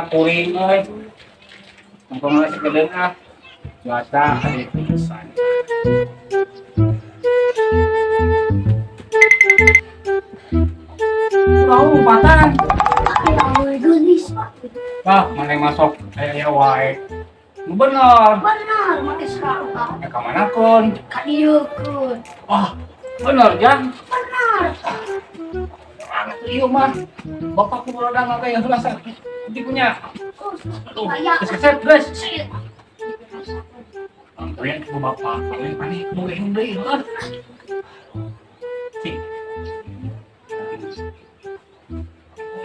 anak kuring euy. Nongkrong heula sakedeung ah. Cuaca hade pisan. Tahu lompatan. Gelis. Wah, mana masuk aya wae. Nu bener. Bener, make seragam. Ka mana keun? Ka dieu keun. Wah, bener jang. Bener. Anak ieu mah. Bapak ku rodang kayak heula sakit. Di punya. Aduh, geus keset, geus. Antrian ku bapak, paling panik boleh deui heuh. Cik.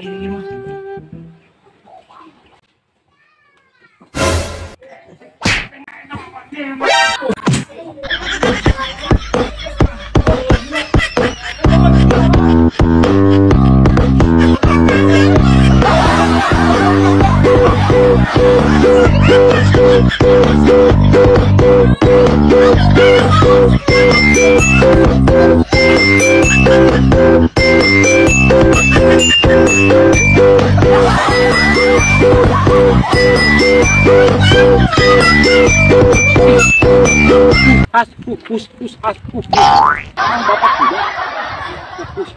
Ini mah. As, us, us, as, us. Bapak juga. Us.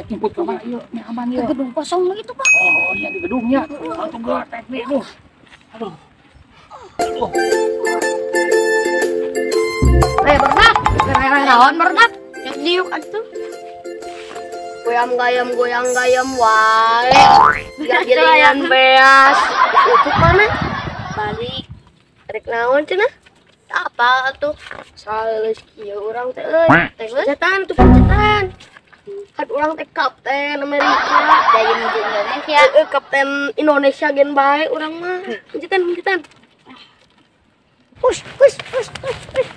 Jemput ke mana? Yuk, ini aman yuk. Ke gedung kosong itu, Pak. Oh, iya di gedungnya. Aduh, gua teknik lu. Aduh. Aduh. Berdak. Naon berdak? Diuk atuh. Goyang gayam wae. Gilingan beas. Ucuk mana? Balik. Rek naon cenah? Apa atuh? Saleus kieu urang teh euy. Teh pencetan tuh pencetan. Kan urang teh kapten Amerika, dari Indonesia. Kapten Indonesia gen bae urang mah. Pencetan, pencetan. Push, push, push, push, push.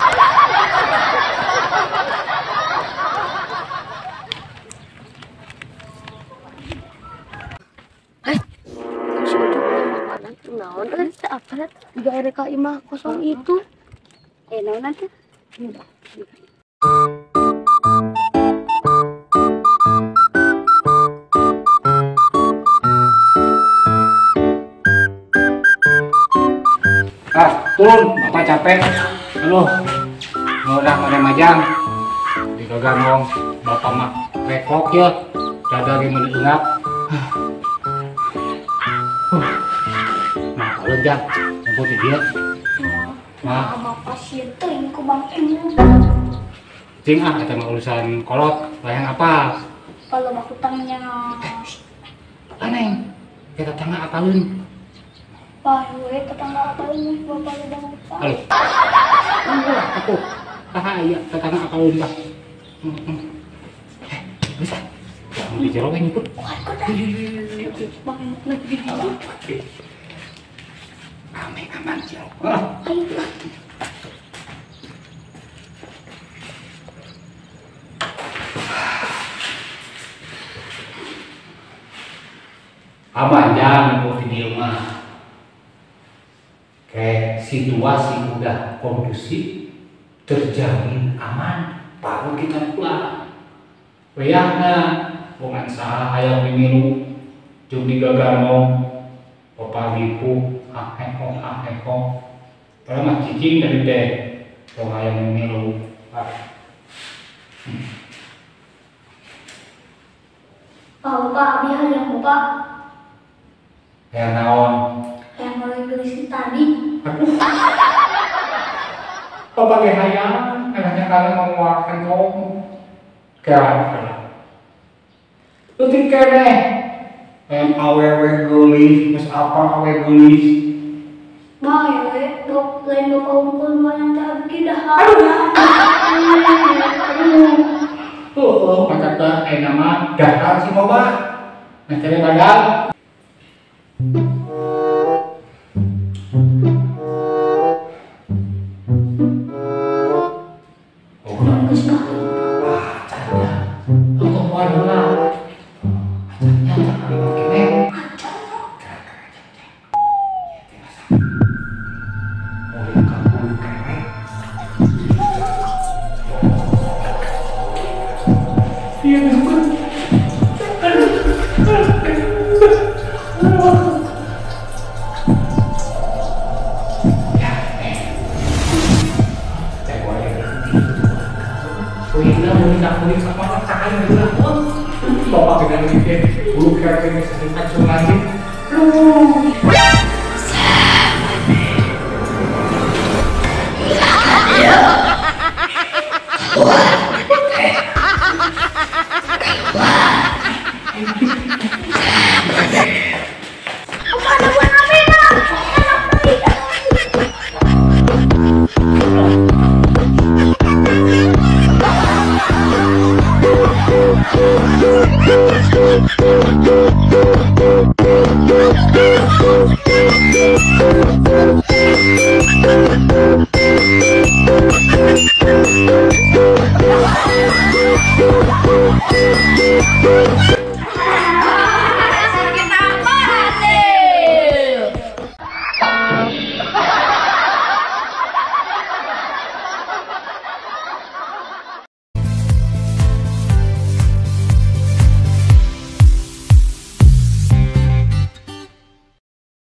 Naon euy teh apa teh? 3 RK imah kosong itu. Naon teh? Ah, turun, bapak capek. Aduh, udah mana majang. Digagang bapak mah rekok ya. Dada ge meuni eungap. Nah, kalau jang, jemput di dia. Nah, bapak sieun teuing ku Bang Emu. Cing ah, eta mah urusan kolot, layang apa? Kalau mah hutangnya. Aneng, kita tetangga apaleun? Wah, we tetangga apaleun bapak lu bang utang. Halo. Enggak, aku. Bahaya, tetangga apaleun bah. Bisa. Di jero we nyebut. Bang Emu lagi di dieu. Ame aman jero. Ayo. Aman jangan mau di rumah. Kayak situasi udah kondusif, terjamin aman, baru kita pulang. Wayahna, bukan salah hayang mimilu, jeung digaganong, papalipu, aheko aheko. Padahal mah cicing dari teh, tong hayang mimilu. Pak, bapak, abi hayang bapak. Hayang naon? Hayang mulai gelis tadi. Aduh. Bapak ge hayang, enaknya kalian mengeluarkan kamu. Kira-kira. Leutik keneh. Hayang awewe geulis, geus apa awewe geulis. Bae we, dok lain bapak unggul mah yang teh abdi dahar. Aduh. Tuh, pacar teh ayeuna mah dahar si loba. Nah, cari badal. Aing apa cak aing geus. Bapak dengan mikir bulu ketek geus acungan.